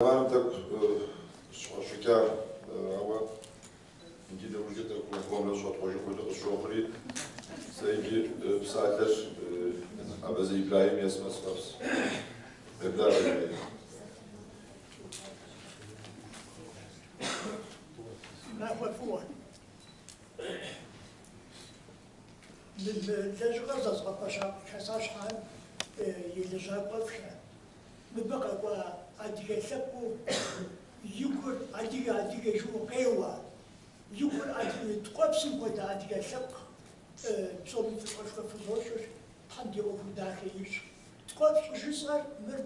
Зэманым тӏэкӏу сщхьэщыкӏа, ауэ иджы нэужькӏэ тӏэкӏу нэхъ хуэмрэ сыщӏэтхъуэжын хуэдэу къысщохъури, сэ иджы псалъэр Абазэ Ибрахьим естмэ сфӏэфӏщ. Къеблагъэ, Ибрахьим. Махуэ фӏыуэ. Мы лэжьыгъэр зэзгъэпэща Хасащхьэм и лэжьакӏуэфӏхэ. Мыбы къэкӏуа адыгэ лъэпкъыу и гур адыгэ адыгэ жиӏэу къеуэ, и гур адыгэ ткӏуэпсым хуэдэ адыгэ лъэпкъ псоми фӏыщӏэшхуэ фызощӏыр, Тхьэм ди ӏуэхур дахэ ищӏ. Ткӏуэпс щӏыжысӏэр мыр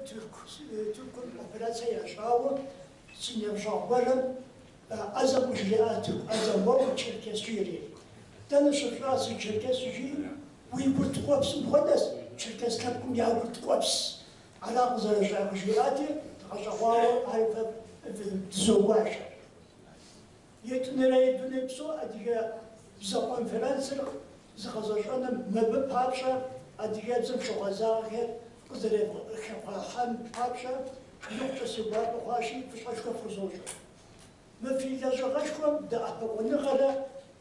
Тыркум операцэ ящӏауэ си ныбжьэгъу гуэрым ӏэзэм къыжриӏа тырку ӏэзэм, уэ учеркес жиӏэри. Дэнэ щыпщӏа сычеркес жиӏэри, уи гур ткӏуэпсым хуэдэщ, черкес лъэпкъым я гур ткӏуэпс. Ара къызэрыщӏа къыжиӏати, дгъэщӏэгъуауэ ар фэ дызогуашэ. Етӏунэрей дунейпсо адыгэ бзэ конференцыр зыгъэзэщӏэным мыбы папщӏэ адыгэбзэм щыгъуазагъэхэр къызэрыхэвгъэхьэн папщӏэ икъукӏэ си гуапэ хъуащи, фӏыщӏэшхуэ фхузощӏыр. Мы фи лэжьыгъэшхуэм дэӏэпыкъуныгъэрэ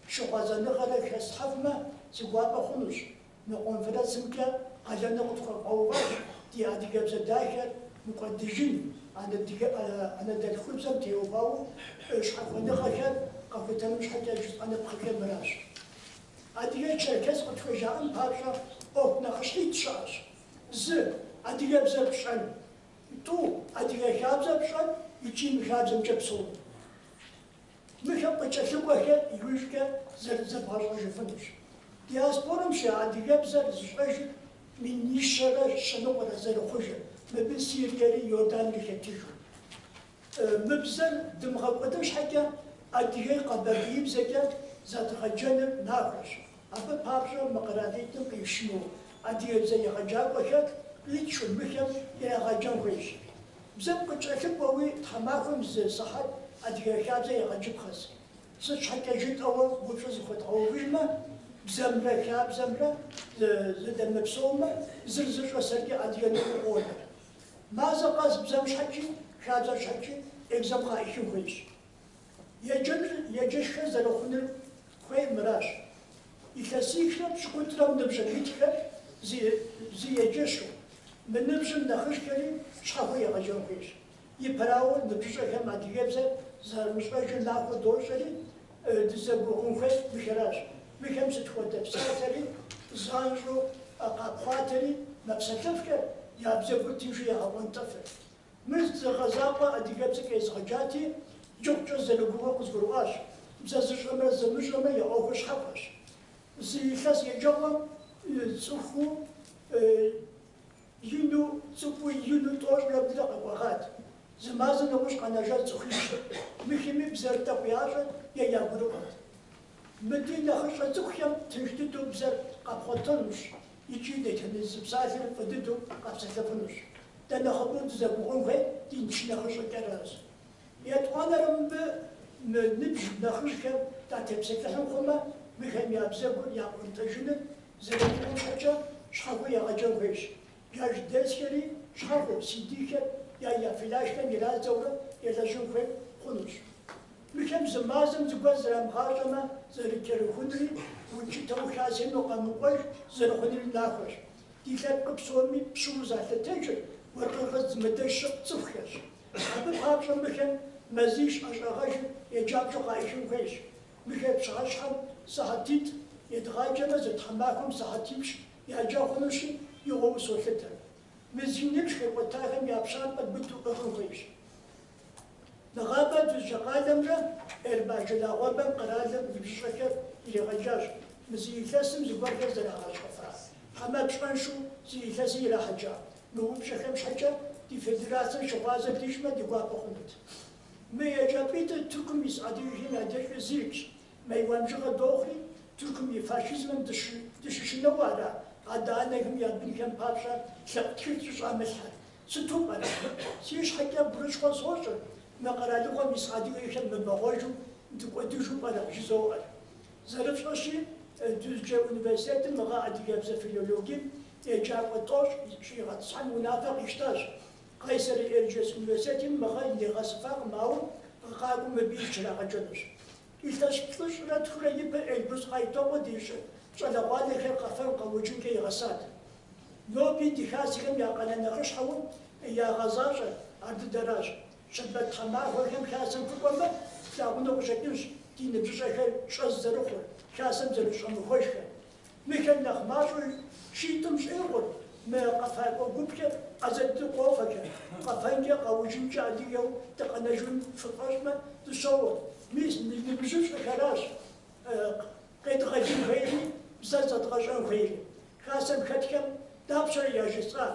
щыгъуазэныгъэрэ хэслъхьэфмэ, си гуапэ хъунущ. Мы конференцымкӏэ къалэну къытхуэвгъэуващ ди адыгэбзэ дахэр мыкӏуэдыжын, анэдэлъхубзэм теухуауэ щхьэхуэныгъэхэр къэхутэным щхьэкӏэ жысӏэныпхъэхэр мыращ. Адыгэ черкес къытхужаӏэн папщӏэ ӏуэху нэхъыщхьитӏ щыӏэщ. Зы, адыгэбзэр пщӏэн. Тӏу, адыгэ хабзэр пщӏэн икӏи мы хабзэмкӏэ псэун. Мыхэм къыкӏэлъыкӏуэхэр иужькӏэ зэрызэбгъэщӏэжыфынущ. Диаспорэм щыӏэ адыгэбзэр зыщӏэжыр минищэрэ щэныкъуэрэ зэрыхъужыр, мыбы Сириери Иорданри хэтыжу. Мы бзэр дымыгъэкӏуэдын щхьэкӏэ адыгей къэбэрдеибзэкӏэ зэдгъэджэныр нахуэщ. Абы папщӏэ мы къэралитӏым къишыну адыгэбзэ егъэджакӏуэхэр къитшу мыхэм ирагъэджэн хуейщ. Бзэм къыкӏэлъыкӏуэуи тхьэмахуэм зы сыхьэт адыгэ хабзэ егъэджыпхъэщ. Сыт щхьэкӏэ жытӏэуэ упщӏэ зыхуэдгъэувыжмэ, бзэмрэ хабзэмрэ зэдэмыпсэумэ, зыр зыщӏэ сэркӏэ адыгэ ныкъуэу къонэр. Мазэ къэс бзэм щхьэкӏи, хабзэ щхьэкӏи экзам къаӏихын хуейщ. Еджэныр, еджэшхэр зэрыхъуныр хуейр мыращ. Илъэсихрэ пщыкӏутӏрэ ныбжьым итхэр зы еджэщу, мы ныбжьым нэхъыжьхэри щхьэхуэу егъэджэн хуейщ. Ипэрауэ ныбжьыщӏэхэм адыгэбзэр зэрымыщӏэжыр нахуэ дощӏэри, дызэгугъун хуейр мыхэращ. Мыхэм сыт хуэдэ псалъэри занщӏэу къапхъуатэри мэпсэлъэфхэр, я бзэгур тыншу ягъэӏуэнтӏэфыр. Мыр зы гъэ закъуэ адыгэбзэкӏэ езгъэджати, икъукӏэ зэрыгугъур къызгурыӏуащ. Бзэ зыщӏэмрэ зымыщӏэмрэ я ӏуэхур щхьэхуэщ. Зы илъэс еджэгъуэм цӏыхуу ину, цӏыкӏуу ину тӏощӏрэ блырэ къэкӏуэгъат. Зы мазэ нэужь къэнэжар цӏыхуищ. Мыхэми бзэр тӏэкӏу ящӏэт е ягурыӏуэт. Мы ди нэхъыщӏэ цӏыкӏухэм тынш дыдэу бзэр къапхъуэтэнущ икӏи дэтхэнэ зы псалъэр фӏы дыдэу къапсэлъэфынущ. Дэ нэхъыбэу дызэгугъун хуейр ди шынэхъыщӏэкӏэращ. Етӏуанэрэ мыбы мы ныбжь нэхъыжьхэм датепсэлъыхьын хъумэ, мыхэм я бзэгур яӏуэнтӏэжыныр зэрыгугъум щхьэкӏэ щхьэхуэу егъэджэн хуейщ. Ядж дерсхэри щхьэхуэу CD-хэр е я флешкэм ирадзэурэ елэжьын хуей хъунущ. Мыхэм зы мазэм зыгуэр зэрамыгъащӏэмэ, зэрыкӏэрыхунри, укӏытэу хасэми къэмыкӏуэж зэрыхъунури нахуэщ. Ди лъэпкъыр псоми пщыуэ залъытэжыр уэркъыгъэ зымыдэж щыӏэ цӏыхухэщ. Абы папщӏэ мыхэм мазищ ӏэщӏагъэжыр еджапщӏэу къаӏихын хуейщ. Мыхэр пщыхьэщхьэм сыхьэтитӏ едгъаджэмэ, зы тхьэмахуэм сыхьэтипщӏ яджа хъунущи, игъуэу солъытэ. Мы зи ныбжь хэкӏуэтахэм я пщампӏэр быдэу ӏыгъын хуейщ. Нэгъабэ Дюзджэ къалэмрэ Эрбаа жылагъуэбэм къэралым ныбжьыщӏэхэр иригъэджащ. Мы зы илъэсым зыгуэрхэр зэрагъэщӏэфа, хьэмэ пщӏэншэу зы илъэси ирахьэкӏа мы упщӏэхэм щхьэкӏэ ди федерацэм щыгъуазэ дищӏмэ ди гуапэ хъунут. Мы еджапӏитӏыр Тыркум ис адыгэхэм я дежкӏэ зырикӏщ. Мелуан бжыгъэ дохъури, Тыркум и фашизмэм дыщышынэу ара адэ-анэхэм я бынхэм папщӏэ лъэӏу тхылъ щӏыщӏамылъхьэр? Сыту пӏэрэ? Си щхьэкӏэ гурыщхъуэ сощӏыр, мы къэралыгъуэм ис адыгэхэр мыбэгъуэжу дыкӏуэдыжу пӏэрэ, жызоӏэр. Зэрыфщӏэщи, Дюзджэ университетым мы гъэ адыгэбзэ филологием еджакӏуэ 90 щӏигъэтӏысхьэн унафэ къищтащ. Къайсэри Эрджиес университетым мы гъэ нигъэсыфакъым, ауэ къакӏуэм мыбы щрагъэджэнущ. Илъэс плӏыщӏрэ тхурэ ипэ Эльбрус Къайтокъуэ ди щӏалэгъуалэхэр къэфэн къэуджынкӏэ игъэсат. Ноби ди хасэхэм я къалэн нэхъыщхьэу ягъэзащӏэр ар дыдэращ. Щэбэт тхьэмахуэхэм хасэм фыкӏуэмэ, флъагъуну къыщӏэкӏынщ ди ныбжьыщӏэхэр щӏэз зэрыхъур, хасэм зэрыщӏэмыхуэжхэр. Мыхэр нэхъ мащӏэу щитӏым щӏегъур, мы къэфакӏуэ гупхэр ӏэзэ дыдэу къофэхэр, къэфэнкӏэ, къэуджынкӏэ адыгэу дыкъэнэжын фыфӏэщӏмэ, дыщоуэр. Мис ныбжьыщӏэхэращ къедгъэджын хуейри, бзэр зэдгъэщӏэн хуейри. Хасэм хэтхэм дапщэрэ яжесӏа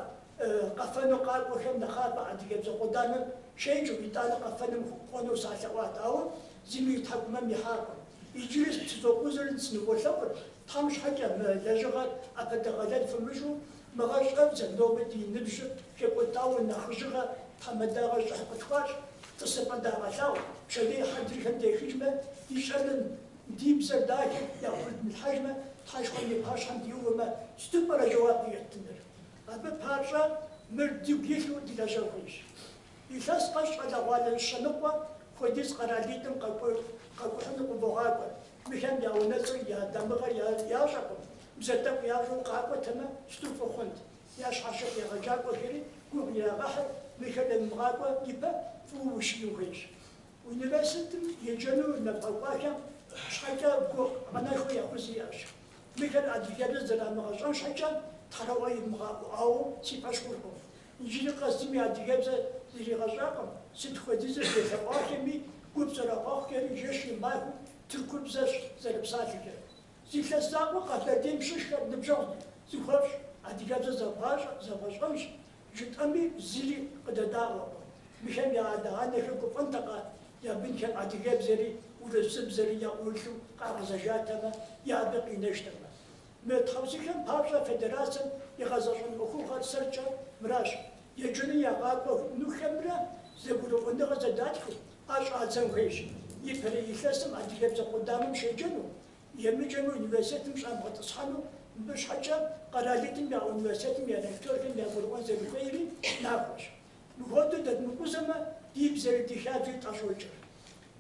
къэфэну къакӏуэхэм нэхъапэ адыгэбзэ къудамэм щеджэу, итӏанэ къэфэным кӏуэну салъэӏуат, ауэ зыми и тхьэкӏумэм ихьакъым. Иджыри сытызокъузэри сыныволъэӏур, Тхьэм щхьэкӏэ мы лэжьыгъэр ӏэпэдэгъэлэл фымыщӏу, мы гъэ щӏэвдзэ, нобэ ди ныбжьыр хэкӏуэтауэ нэхъыжьыгъэ тхьэмадагъэ щӏыхь къытхуащӏ, тӏысыпӏэ дагъэлъагъу, пщэдей хьэдрыхэм дехыжмэ, ди щӏэблэм ди бзэр дахэр яӏурыдмылъхьэжмэ, Тхьэшхуэм и пащхьэм диувэмэ, сыту пӏэрэ жэуап еттыныр? Абы папщӏэ мыр дигу илъу дылэжьэн хуейщ. Илъэс къэс щӏалэгъуалэ щэныкъуэ хуэдиз къэралитӏым къэкӏухьыну къывогъакӏуэ. Мыхэм я унэцӏэр, я дамыгъэр ящӏэкъым, бзэ тӏэкӏу ящӏэу къакӏуэтэмэ, сыту фӏы хъунт. Я щхьэщыт егъэджакӏуэхэри гугъу ирагъэхьыр, мыхэр нэвмыгъакӏуэ ипэ фӏыуэ ущиин хуейщ. Университетым еджэну нэвгъэкӏуахэм щхьэкӏэ гукъанэшхуэ яхузиӏэщ. Мыхэр адыгэбзэ зэрамыгъэщӏэн щхьэкӏэ тхьэрыӏуэ евмыгъэӏуауэ си фӏэщ хъуркъым. Иджыри къэс зыми адыгэбзэ зригъэщӏакъым, сыт хуэдизыр делъэӏуахэми, гуп зэрыгъэхъухэри жэщи махуи тыркубзэщ зэрыпсалъэхэр. Зы илъэс закъуэ Къэбэрдейм щыщхэр ныбжьэгъу зыхуэфщӏ, адыгэбзэ зэвгъэщӏэнщ, жытӏэми зыри къыдэдаӏуэкъым. Мыхэм я адэ-анэхэр гуфӏэнтэкъэ я бынхэм адыгэбзэри урысыбзэри яӏурылъу къагъэзэжатэмэ, е абы къинэжтэмэ. Мы тхьэусыхэм папщӏэ федерацэм игъэзэщӏэн ӏуэхугъэр сэркӏэ мыращ, еджэну ягъакӏуэнухэмрэ зэгурыӏуэныгъэ зэдатхыу ӏэ щӏадзэн хуейщ. Ипэрей илъэсым адыгэбзэ къудамэм щеджэну, емыджэмэ университетым щӏамыгъэтӏысхьэну, мыбы щхьэкӏэ къэралитӏым я университетым я ректорхэм ягурыӏуэн зэрыхуейри нахуэщ. Мыпхуэдэу дэдмыкъузэмэ, ди бзэри ди хабзэри тӏэщӏокӏыр.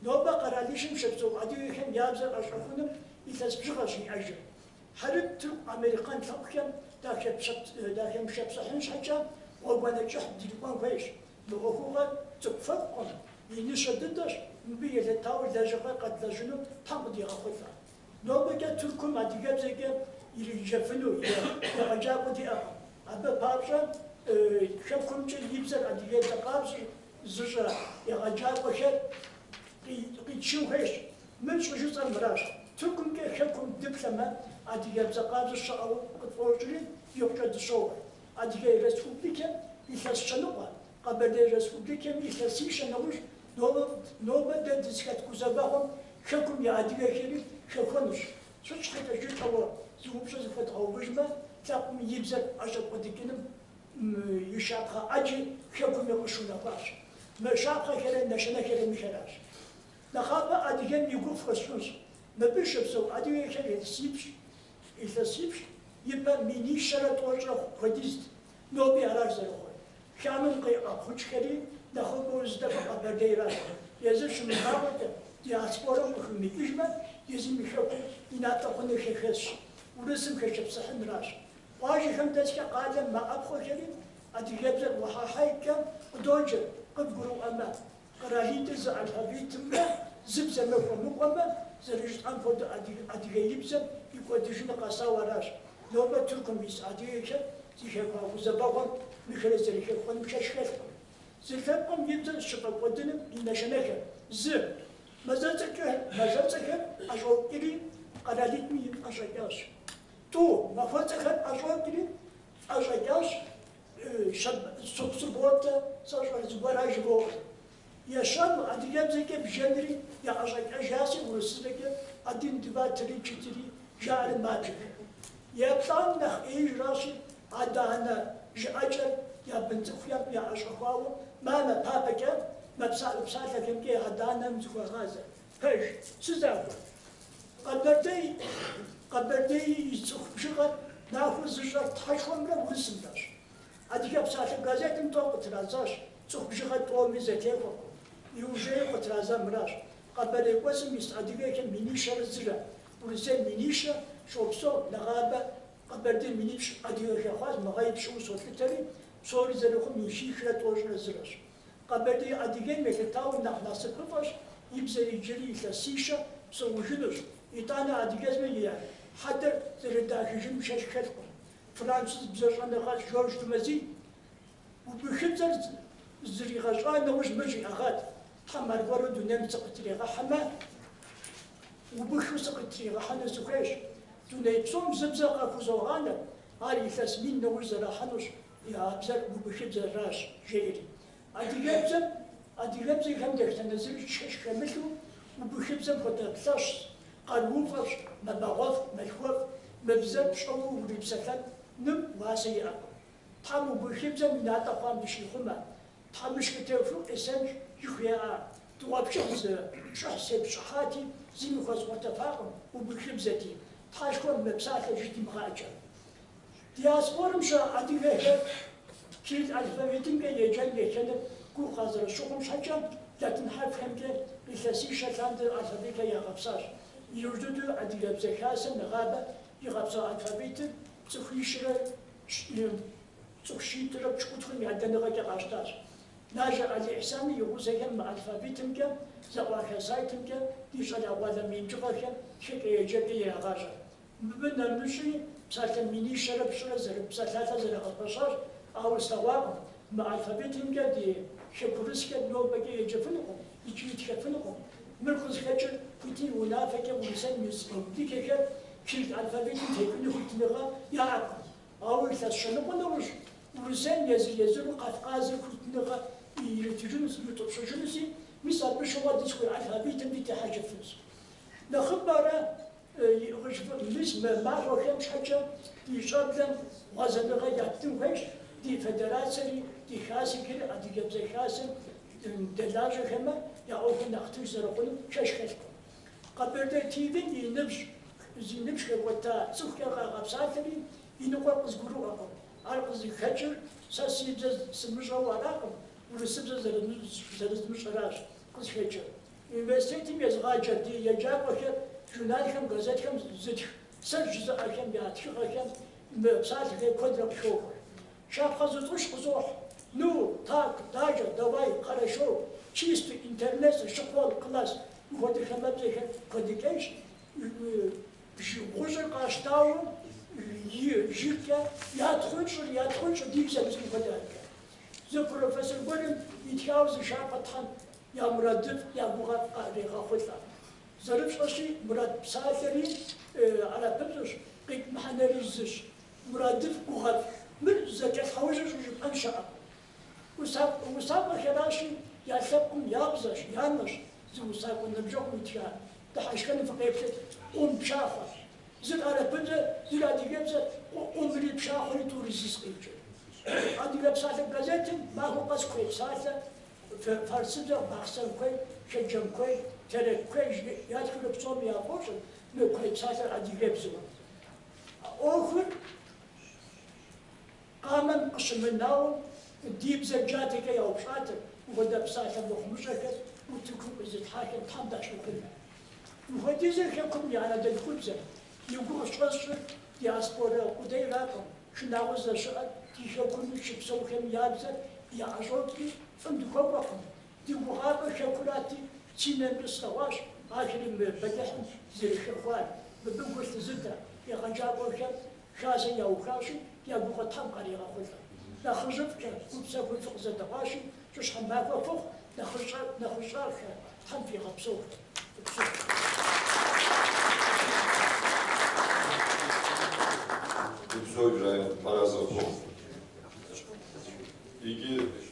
Нобэ къэралищым щыпсэу адыгэхэм я бзэр ӏэщӏэхуным илъэс бжыгъэщ иӏэжыр. Хьэрып, тырку, американ лъэпкъхэм дахэмышэпсыхьын щхьэкӏэ гъуэгуанэ кӏыхь дрикӏуэн хуейщ. Мы ӏуэхугъэр цӏыкӏуфэкӏукъым, иныщэ дыдэщ, мыбы елъытауэ лэжьыгъэ къэдлэжьыну Тхьэм къыдигъэхъулӏэ. Нобэкӏэ Тыркум адыгэбзэкӏэ ириджэфыну егъэджакӏуэ диӏэкъым. Абы папщӏэ хэкумкӏэ и бзэр адыгэбзэ къабзэу зыщӏэ егъэджакӏуэхэр къитшын хуейщ. Мыр щӏыжысӏэр мыращ, Тыркумкӏэ хэкум дыплъэмэ, адыгэбзэ къабзэ щыӏэу къытфӏощӏри, икъукӏэ дыщоуэ. Адыгей Республикэм илъэс щэныкъуэ, Къэбэрдей Республикэм илъэсищэ нэужь, нобэ дэ дызыхэт гузэвэгъуэм хэкум и адыгэхэри хэхуэнущ. Сыт щхьэкӏэ жытӏэуэ зы упщӏэ зыхуэдгъэувыжмэ, лъэпкъым и бзэр ӏэщӏэкӏуэдыкӏыным и щапхъэ ӏэджи хэкуми къыщунэхуащ. Мы щапхъэхэри нэщэнэхэри мыхэращ. Нэхъапэ адыгэм и гугъу фхуэсщӏынщ. Мыбы щыпсэу адыгэхэр илъэсипщӏ ипэ минищэрэ тӏощӏрэ хуэдизт. Ноби аращ зэрыхъур. Хамэм къиӏэпхъукӏхэри нэхъыбэу здэкӏуэр Къэбэрдейращ. Езыр щымыбагъуэкӏэ, диаспорэм къыхэмыкӏыжмэ, езым и хэкум и натӏэ хъунур хэхэсщ, урысым хэшыпсыхьынращ. Къуажэхэм дэсхэр къалэм мэӏэпхъуэхэри, адыгэбзэр уэхьэхьэйкӏэ къыдоджэ, къыбгурыӏуэмэ. Къэралитӏыр зы алфавитымрэ зы бзэмрэ хуэмыкӏуэмэ, зэрыжытӏам хуэдэу адыгеибзэм и кӏуэдыжыныр къэсауэ аращ. Нобэ Тыркум ис адыгэхэр зыхэхуа гузэвэгъуэм мыхэри зэрыхэхуэнум шэч хэлъкъым. Зы лъэпкъым и бзэр щыфӏэкӏуэдыным и нэщэнэхэр. Зы, мазэцӏэхэр ӏэщӏокӏри, къэралитӏми ӏэщӏэкӏащ. Тӏу, махуэцӏэхэр ӏэщӏокӏри, ӏэщӏэкӏащ. Субботэ, сощӏэр зыгуэрэ жывоӏэ. Ещанэу, адыгэбзэкӏэ бжэнри яӏэщӏэкӏыжащи, урысыбзэкӏэ один, два, три, четыре жаӏэри мабжэхэр. Еплӏанэу нэхъ ӏеижращи, адэ-анэ жыӏэкӏэр я бын цӏыкӏухэм яӏэщӏэхуауэ мамэ, папэкӏэ мэпсалъэ псалъэхэмкӏэ адэ-анэм зыхуагъазэ. Пэж, сызахуэ. Къэбэрдей и цӏыху бжыгъэр нахуэ зыщӏэр Тхьэшхуэмрэ урысымрэщ. Адыгэ псалъэ газетым тӏэу къытрадзащ, цӏыху бжыгъэ тӏоми зэтехуэкъым. Иужьрейуэ къытрадза мыращ. Къэбэрдей кӏуэцӏым ис адыгэхэм минищэрэ зырэ, Урысейм минищэ щопсэу, нэгъабэ Къэбэрдейм минипщӏ адыгэ хэхъуащ, мы гъэи пщӏыуэ солъытэри, псори зэрыхъум минхихрэ тӏощӏрэ зырэщ. Къэбэрдей Адыгейм елъытауэ нэхъ насыпыфӏэщ, и бзэр иджыри илъэсищэ псэужынущ, итӏанэ адыгэзмэ и хьэдэр зэрыдахыжынум шэч хэлъкъым. Француз бзэщӏэныгъэлӏ Жорж Думезиль убыхыбзэр зригъэщӏа нэужь мыр жиӏэгъат, Тхьэм аргуэру дунейм сыкъытригъэхьэмэ, убыхыу сыкъытригъэхьэну сыхуейщ. Дуней псом зы бзэ къахузогъанэ, ар илъэс мин нэужь зэрахьэнущ, а бзэр убыхыбзэращ, жеӏэри. Адыгэбзэм, адыгэбзэхэм дэтхэнэ зыри шэч хэмылъу убыхыбзэм хуэдэ лъэщщ, къарууфӏэщ, мэбэгъуэф, мэлъхуэф, мы бзэр пщӏэуэ урипсэлъэным уасэ иӏэкъым. Тхьэм убыхыбзэм и натӏэ хъуам дыщихъумэ. Тхьэмыщкӏэ Теуфикъ Эсен жыхуиӏа дыгъуэпшыхь зы пщӏыхь сепщӏыхьати, зыми хуэзгъуэтэфакъым, убыхыбзэти, Тхьэшхуэм мы псалъэр жыдимыгъэӏэкӏэ. Диаспорэм щыӏэ адыгэхэр кирилл алфавитымкӏэ еджэн етхэныр гугъу къазэрыщыхъум щхьэкӏэ латин хьэрфхэмкӏэ илъэсищэ лъандэрэ алфавитхэр ягъэпсащ. Иужь дыдэу Адыгэбзэ Хасэм нэгъабэ игъэпса алфавитыр цӏыхуищрэ цӏыху щитӏрэ пщыкӏутхум я дэныгъэкӏэ къащтащ. Нажэ Али Ихьсани и гъусэхэм мы алфавитымкӏэ, зэӏуаха сайтымкӏэ ди щӏалэгъуалэ мин бжыгъэхэм тхэкӏэ еджэкӏэ ирагъащӏэ. Мыбы нэмыщӏи псалъэ минищэрэ пщӏырэ зэрыт псалъалъэ зэрагъэпэщащ, ауэ слъэгъуакъым, мы алфавитымкӏэ ди хэкурысхэр нобэкӏэ еджэфынукъым икӏи тхэфынукъым. Мыр къызыхэкӏыр Путин и унафэкӏэ Урысейм ис республикэхэр кирилл алфавитым текӏыну хуитыныгъэ яӏэкъым. Ауэ илъэс щэныкъуэ нэужь Урысейм езыр-езыру Кавказыр хуитыныгъэ иритыжынущ, иутӏыпщыжынущи, мис абы щыгъуэ дызыхуей алфавитым дытехьэжыфынущ. Нэхъыбэрэ Мис мы махуэхэм щхьэкӏэ ди щӏэблэм гъуазэныгъэ яттын хуейщ, ди федерацэри, ди хасэхэри, Адыгэбзэ Хасэм дэлажьэхэмэ, я ӏуэхур нэхъ тынш зэрыхъунум шэч хэлъкъым. Къэбэрдей ТВ-м и ныбжь, зи ныбжь хэкӏуэта цӏыхухэр къагъэпсалъэри, и ныкъуэр къызгурыӏуэкъым. Ар къызыхэкӏыр сэ си бзэ сымыщӏэу аракъым, урысыбзэ зэрызмыщӏэращ къызыхэкӏыр. Университетым езыгъаджэ ди еджакӏуэхэр журналхэм, газетхэм зытх, сэ жызыӏэхэм я тхыгъэхэм мы псалъэхэр куэдрэ къыхохуэ. Щапхъэ зытӏущ къызохь, ну, так, даже, давай, хорошо, чистый, интернет, школ, класс, мыхуэдэ хамэбзэхэр куэдыкӏейщ. Гъущӏыр къащтауэ жыгкӏэ ятхъунщӏыр, ятхъунщӏыр ди бзэм мыхуэдэмкӏэ. Зы профессор гуэрым итхауэ зы щапхъэ Тхьэм я мурадыфӏ, я гугъэфӏ къарегъэхъулӏэ. Зэрыфщӏэщи, мурад псалъэри арабыбзэщ, къикӏ мыхьэнэри зыщ. Мурадыфӏ, гугъэфӏ. Мыр зэкӏэлъхьэужьу щӏыжыпӏэн щыӏэкъым. Усакӏуэхэращи, я лъэпкъым я бзэщ, я нэщ, зы усакӏуэ ныбжьэгъум итха дыхьэшхэным фыкъеплъыт, къум пшахъуэ. Зыр арабыбзэ, зыр адыгэбзэ, къумри пшахъуэри тӏури зыщ къикӏыр. Адыгэ псалъэ газетым махуэ къэс куей псалъэ, фарсыбзэ Бахъсэн куей, Шэджэм куей, Терек куей ятхыурэ псоми яфӏощӏыр мы куей псалъэр адыгэбзэу. А ӏуэхур къамэм къыщымынауэ ди бзэр джатэкӏэ яупщӏатэр, мыхуэдэ псалъэ мыхъумыщӏэхэр утыкум къизылъхьахэм Тхьэм дащихъумэ. Мыхуэдизыр хэкум и анэдэлъхубзэ, и гугъу щӏэсщӏыр диаспорэ къудейракъым, шынагъуэ здэщыӏэр ди хэкуми щыпсэухэм я бзэр яӏэщӏокӏри, фӏым дыхуэкӏуэкъым. Ди гугъапӏэр хэкурати, си нэмкӏэ слъэгъуащ ахэри мы бэлыхьым зэрыхэхуар. Мыбы гу лъызытэ егъэджакӏуэхэм хасэ яухащи, я гугъэ Тхьэм къаригъэхъулӏэ. Нэхъыжьыфӏхэр, гупсэхуу фыкъызэдэӏуащи, жьыщхьэ махуэ фыхъу, нэхъыщӏэхэр Тхьэм фигъэпсэухэ. Фыпсэу. Упсэу, Ибрэхьим, арэзы къыпхухъу. Иджы